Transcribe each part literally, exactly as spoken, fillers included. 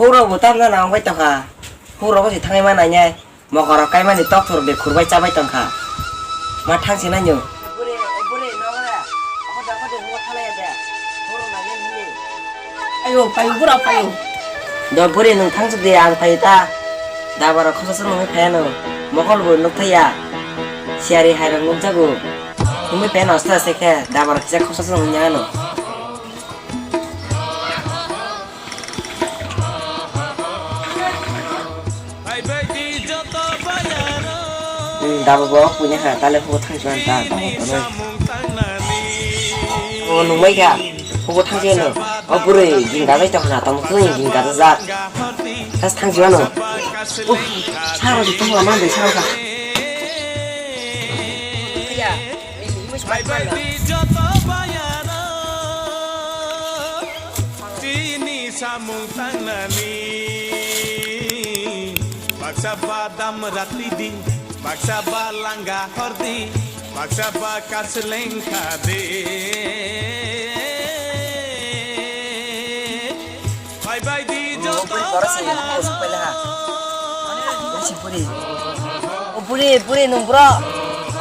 Hukrok bo tamjani nang bai tongkha. Hukrok bo se thangwi ma nainai. Mokorok kaimani tokthor bekhur bai chabai tongkha. Ma thangsi nainw. Bwrwi, o bwrwi, nogo de. Abo de, abo de, nogo thalai ya de. Hukrok nainai hwnwi. Ayo, payo, bura payo. Do bwrwi nwng thangsuk di, ang phaio ta. Dabarok khosaswk nungwi phaianw. Mokol bo nukthaiya. Siyari hairok nukjago. Hwnwi phaianw aste aste khe. Dabarok kisa khosaswk nungwi nyanw. Hmm, dabo bo punya ha, tale hugo thang chuan ta, tamo tamo. O nungmai kha, hugo thang chuan no. O bwrwi ging gajai tong na, tamo twi ging gajajak. Tas thang chuan no. Uh, saro di tong ma de saro kha. Phai bai di joto bayaro, chini samung tangnani. Baksa badam rati di, baksa ba langga hordi, baksa ba kasleng khadi. Bye bye di joto. O buri, bura se, o se pele ha. O se buri. O buri, buri nung bro.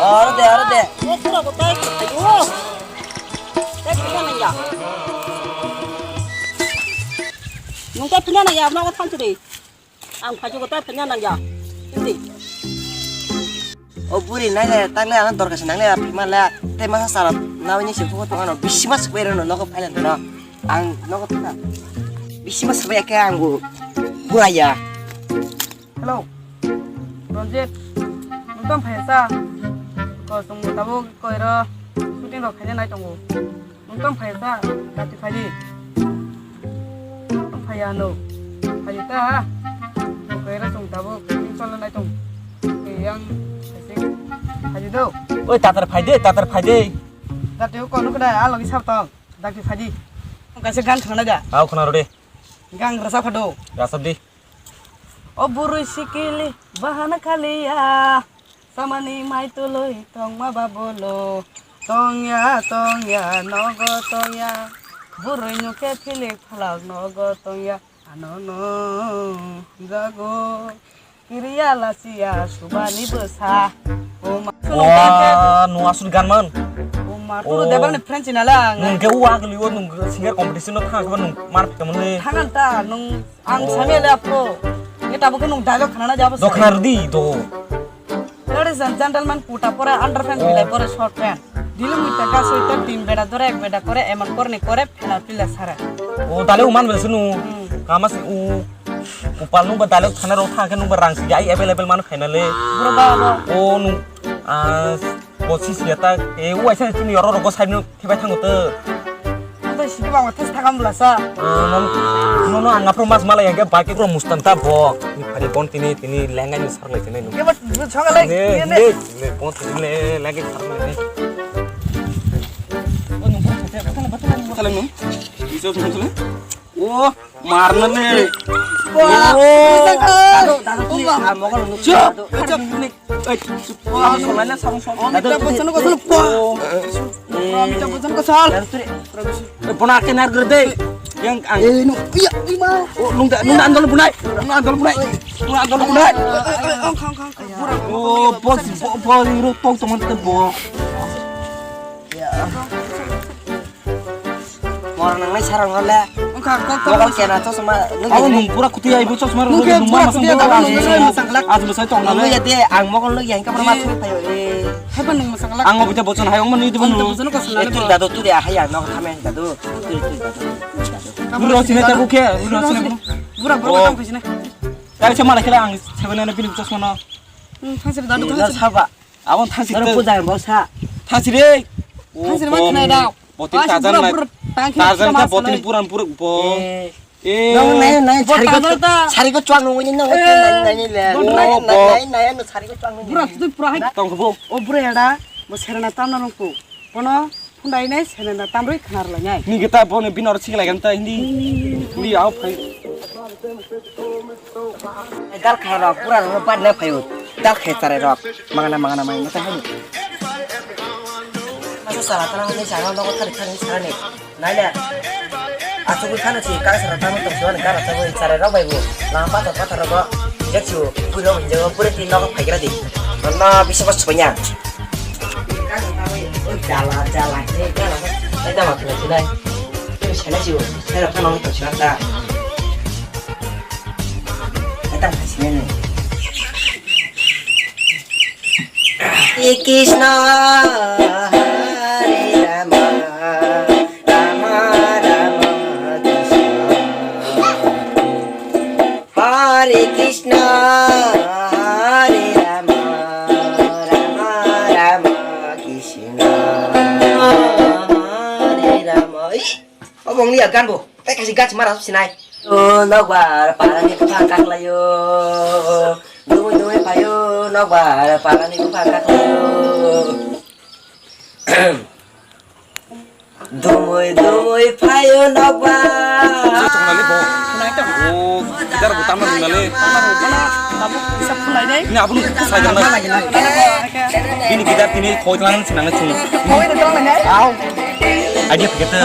Oro de, oro de. O bura bo tai ko tai o. Tai ko na ya. Nung ta pina na ya, na ko thang chiri. Ang phajugo ta phanya nang ya. Hindi. O buri nai le, tak le ano dorkar se nang le, phima le. Tei masa sara nawi ni se phuko tong ano bisi mas kwero no nogo phailan no. Ang nogo thana. Bisi mas kwaya ke ang bu. Buaya. Hello. Ranjit. Nung tong phai sa. Ko sung tabuk koiro. Shooting rok khaina nai tongo. Nwng tong phai ta, dati phai di. Tong phai ya no. Phai di ta. Koi ra tong tabuk, ning chol nai tong. Kei yang, phai sing. Phai di do. Oi, tatar phai de, tatar phai de. Dati ko nuk da, a logi sab tong. Dati phai di. Kaisa gan khana da. Au khana ro de. Gang rasa phado. Rasa di. O burui sikili, bahana khali ya. Samani mai tului tongma ba bolo. Tongya, tongya, nogo tongya. Burui no khe philik phalak nogo tongya. Ano no jago. Kiriya lasiya subani bwsa. O ma. Wa, no asuri gan man. O ma, tulu debang ni friend china lang. Nung ke wa gli wo nung singer competition no thang ba nung mar pita mun le. Thangan ta nung. Ang sami le apko. Nge tabuk nung dialogue khana na jabo. Do khana rdi do. Ladies and gentlemen, kuta pore underpant bilai pore short pant. Dilu mita ka soita tin beda dore ek beda kore eman korni kore phela pila sara. O tale uman bel sunu. Hmm. Kama si u. Kupal nung ba dialogue khana rok thang ke nung ba rang si ai available man khaina le. Bro ba ba. O nung. Ah, bo si siya ta. E u aisa chini yoro rok sai nung. Khibai thango to. Ang to sigi bang thas thangam bla sa. Ah, non, non, non, ang apro mas malai yang ke bike ko mustan ta bo. Ni phari bon tini, tini lengai ni sarlai tini. Ke ba bu changa lai. Ne, ne, ne, bon tini ne lengai sarlai ne. Oh, nung bon thas thas thas thas. Salam nung. Iso thas thas. Oh, marna ne. Wah, oh. Dado, dado, please. Ah, mokol nung. Chop, chop. Oi, chop. Oh, solai na, sang, sang. Amitabh Bachchan ko sal po. Oh. Amitabh Bachchan ko sal. Eh, bona ke nar gerde. Yang ang. Eh, no. Iya, ima. Oh, nung da, nung da andol bunai. Nung da andol bunai. Nung da andol bunai. Eh, eh, eh, ang khang, khang, khang. Oh, boss, bo-, boss, iro tong tong te bo. Mora nangnai sarang hole. Wngkha kok. Mokol kena chosma. Abo nung pura khuti ai bo chosma rw nung ma masang pura khuti ai. Aji bwsai tong nang. Nung ya de ang mokol nung yang kamar ma thwi phayo e. Haiba nung masang lak. Ang obita bochon hai ongma nui dibo nung. Bochon ko sala. Tui dado tui de hai ang nok thame dado. Tui tui dado. Bura sine ta bukhe, bura sine. Bura bura tang pisine. Kai se mala khela ang seven na bini chosma no. Hmm, thang sini dado thang sini. Saba. Abon thangsi. Oro puja bo sa. Thangsi re. Thangsi ma khnai da. Botin tajan nai. Tajan ka botin puran pur bo. Eh. Nong nai nai sari ko sari ko chuang nong ni nong nai nai le. Nai nai nai no sari ko chuang nong. Bura tu pura hai. Tong bo. O bura ada. Bo serena tam na nong ko. Kono phundai nai serena tam roi khnar lai nai. Ni geta bo ne binor sik lai gan ta hindi. Hindi au phai. Dal khai rok pura rok bad na phayo. Dal khai chare rok. Mangana mangana mai mata hai. Masa sala tala ni sala no ko thari thari sala ni. Nai le. Asugwi khano si kaisa rok tamo tong sibani kara chabwi chara rok bai bo lama pathor pathor rogo injek sibo puri rok injek puri tin nogo phaigra di. No bisa bos chubanya. Jala jala ke jala. Ai tamo thla sinai. Sinai sibo. Sai rok khano tong sibanta. Ai tamo sinai. Hare Krishna, Hare Rama, Rama Rama Krishna. Hare Krishna, Hare Rama, Rama Rama Krishna. Hare Rama. Obo wng liya gan bo. Tei kaisa gach mara sinai. O nokbar parani bupha kaklaio. Dumui dumui phaio nokbar parani bupha kaklaio. Dumui dumui phaio nokbar. Tongnani bo. O, gitar bo tamna nungnale. Tabuk isa phulai dai. Ini abun sai dong. Ini gitar tini khoi tlan sinang chung. Khoi tlan nai. Au. Idea phikete.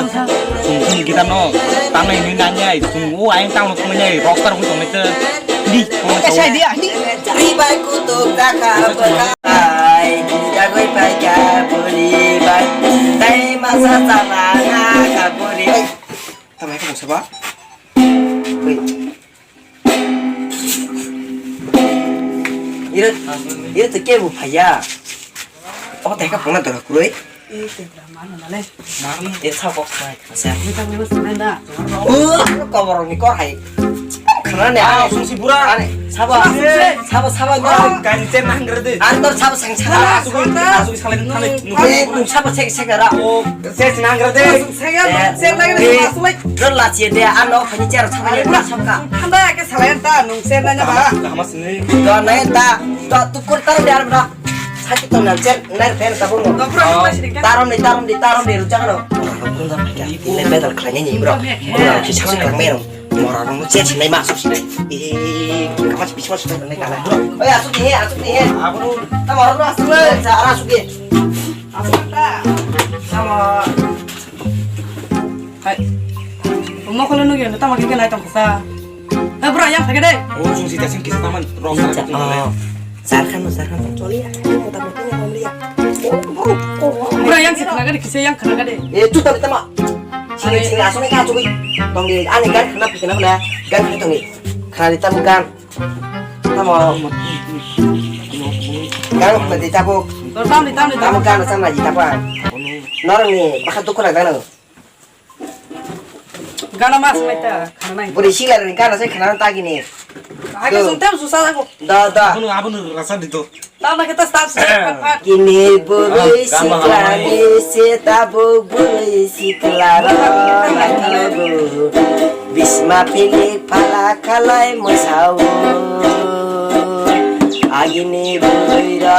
Chung chung gitar no. Tamna ini nanya. Chung o ayang tang no tong nai. Rockstar bo tong nai te. Di. Kaisa idea. Ribai kutuk daka bwkhai. Jagoi paika buri bai. Dai masa sana ka buri. Tamai ka mungsa ba? Ira, ira to kebu phaya. O tai ka pona dora kuroi. E te bra mano nale. Mano e sa bok mai kasa. Ni ta mo sinai da. O, ko borok ni kor hai. Khana ne. Ah, sungsi bura. Ani, sabo. Sungsi. Sabo, sabo, no. Kan chen nang gre de. Ani tor sabo sang sang. Ah, sungsi, sungsi salai thale. Eh, nung sabo sek sek ra. O, se nang gre de. Sek ya, sek nang gre de. Sungsi. Ro la che de, ano khani cher sabo. Ani bura sabo ka. Thanda ke salai ta nung chen na ba. Lama sini. Do na ta. Do tu kur tar de ar bra. Sakit tong nang cher nai pen tabung. Tarom ni, tarom ni, tarom ni rujak no. Ini bedal khlai ni bro. Bro ki sakit khlai mero. Mora no cher sinai ma sakit sinai. Eh, kamas bisma sakit nai kala. Oi asuk ni he, asuk ni he. Abro. Tamo ro asuk le, sa ara asuk ni. Asuk ta. Tamo. Hai. Mo kholo nugya no tamo khe nai tong sa. Eh bro yang thage de. O sung sita sing kisa taman rok sar. Oh. Sarkhan no sarkhan no choli ya. Mota moti no homli ya. Bro yang sik naga de kisa yang khana de. Eh tu tamo tamo. Sini sini asone ka chugui. Tong di ani gan khana pikna bla. Gan khana tong di. Khana di tamo gan. Tamo. Gan khana di tabo. Tor tam di tam di Tamo tam. Gan sama di tabo. Norong ni bakha dukuna gano. Gana mas mai ta khana nai. Buri sila ni gana sai khana ta gini. Ake sung tem susa ko. Da da. Abunu abunu rasa dito. Ta ma kita start se phat phat. Kini buri sikla ni se tabuk buri sikla ro na kalogo. Bisma pilik phala khalai mosao. Agini buri ro,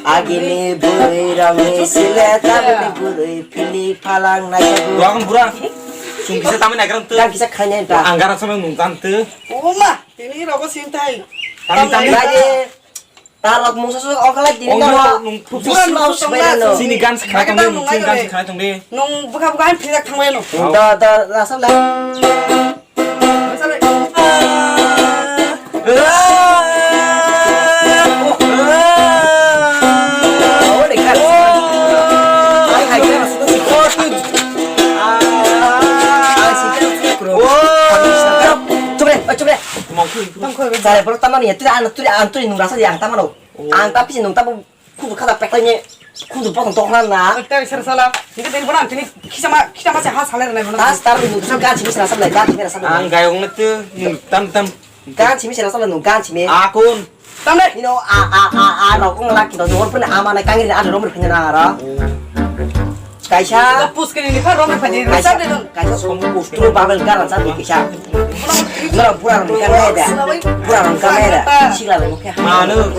agini buri ro ni sile tabuk buri Pili palang nai. Doang bura. Sung kisa tami nai garang tu. Dan kisa khainai ta. Anggaran sama nung tan tu. Oma, tini rogo sintai. Tami tami. Lagi. Tarok mungsa su okala dini. Oh, no, nung pupus. Bura mau sebenarnya. Sini gan sekarang tong deh, sini gan sekarang tong deh. Nung buka buka yang pilih tang wae no. Da da rasa lah. Chare, boro tamani ya, turi an, turi an, turi nung rasa di ang tamano. Ang tapi nung tabu. Kudu khata peklai ni, kudu botong tokna na. Tei sir sala, ini tei bona tini kisa ma, kisa ma se ha sale na bona. Tas tar ni, gan simi sala sala, gan simi sala. Ang gayong na tu, tam tam. Gan simi sala sala, gan simi. Akun. Tam deh. Ino a a a a rok ong laki no, nor pun ama na kangri na, ada romor punya na ra. Kaisa. Pus kini ni kha romor punya. Kaisa. Kaisa somo bus tu babel garan sa di kaisa. Nora pura rong kan da. Pura rong kan da. Sila lo ke. Manu.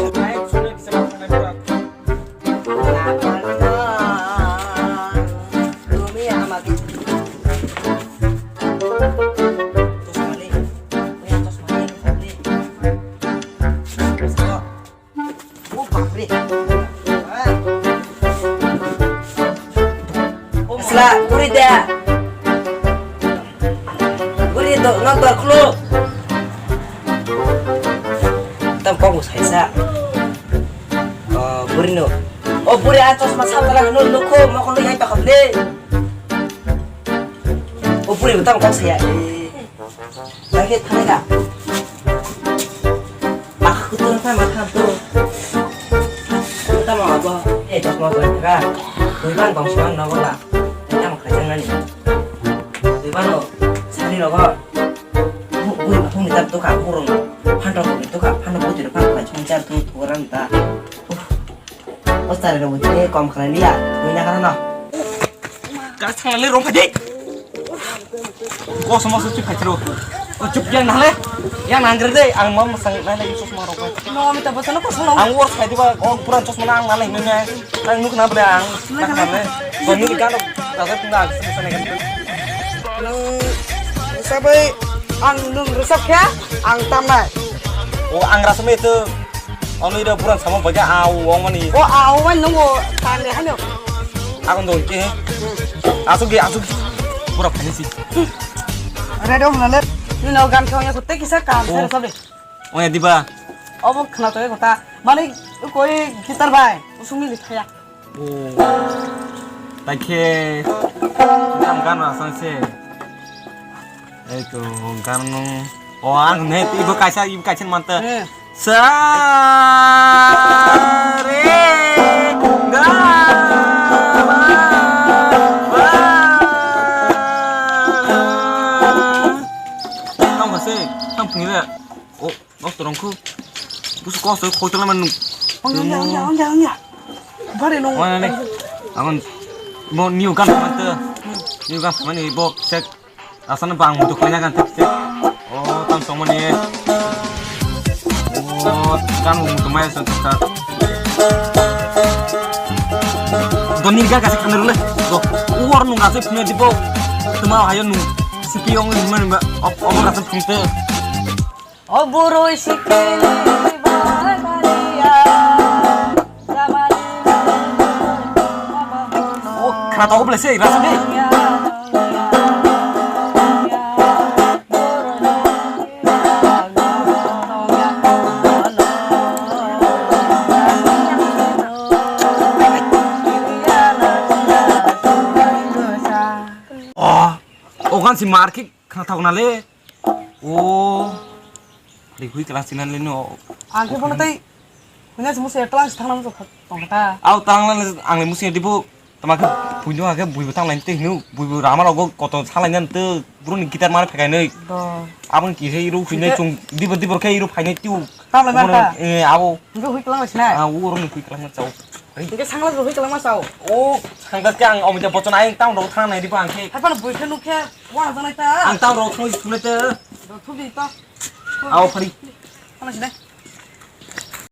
O bapre. Sla, puri da. Nang tor khuluk. Tam kok bo saisa. O buri no. O buri a chosma sa tala no nukho mokol no yai pakam de. O buri tam kok saya. Lagi thanai ka. Aku tu apa makan tu. Kita mau apa? Eh, chosma apa? Ka. Bukan bangsa nogo la. Kita mau kerja nani. Bukan lo. Sani nogo. Bui bui bui ni tak tukha burung. Phantok ni tukha phantok bui ni phantok chong char tu turan ta. O sari ro bui kom khlai liya. Bui na kana no. Ka sang le rong phadi. Ko sama su chuk phai ro. O chuk yang na le. Yang nang gre de ang mam sang na le chosma rong phai. No mi ta bosano ko sano. Ang wor sai diba o puran chosma na ang na le ne. Ang nuk na ble ang. Nak na le. Doni kan. Dapat na. Nang rwchapwi ang nwng rwchap khe ang tamnai. O ang rasa me to. Ono ida buran sama baga au wong mani. O au wong mani nungo tang de hano. Ako do ke. Asuk ge asuk. Pura phani si. Ready hona le. Nino gan khawya kutte kisa kam sar sabe. Oya diba. Obo khna to kota. Mani koi guitar bai. Usumi likhaya. O. Taikhe. Tam gan asang se. Ei to gan no. O ang ne ibo kaisa ibo kaisa manta. Eh. Sa re ga ma pa. Tam ka se tam phung re. O. Nosto rong khu. Busu kosto khoi tala manu. Ongya, ongya, ongya, ongya, ongya. Bare no. Wana ne. Angon mo new gan mante. New gan mani bo sek. Asana bang mutu kanya gan tek tek. O tam song mani. O kan mutu mai san tak. Doni ga kasi kana rule. Do. Uwar nung kasi punya dibo. Tuma hayo nung. Sipi ong mani ba. Op op kasi pungte. O burui sikili bagariya, samani. O khana to oblese rasa de. O, o gan si market. Khna thok na le. O. Ari hui kla sinan le no. Ang khe bono tei. Hunya se musi tlang si thangna musi tong kha ta. Au tlang le ang le musi dibo. Tama khe buino ha khe buibo tang lai te hinu buibo rama rogo koto salai nan te bro ni guitar mar phekai nei. Do. Abon ki he iru huinai chung dibo dibo khe iru phainai tiu. Tam lai man ta. Eh abo. Nge hui klang lai sinai. Ah uro ni hui klang chao. Nge sangla hui klang ma chao. O sangla khe ang omita bochon ai tang ro thang nai dibo ang khe. Hai pan bui khe nuk khe. Wa jang nai ta. Ang tang rok thoi thunai te. Rok thubi to. Ao phari. Ano sini.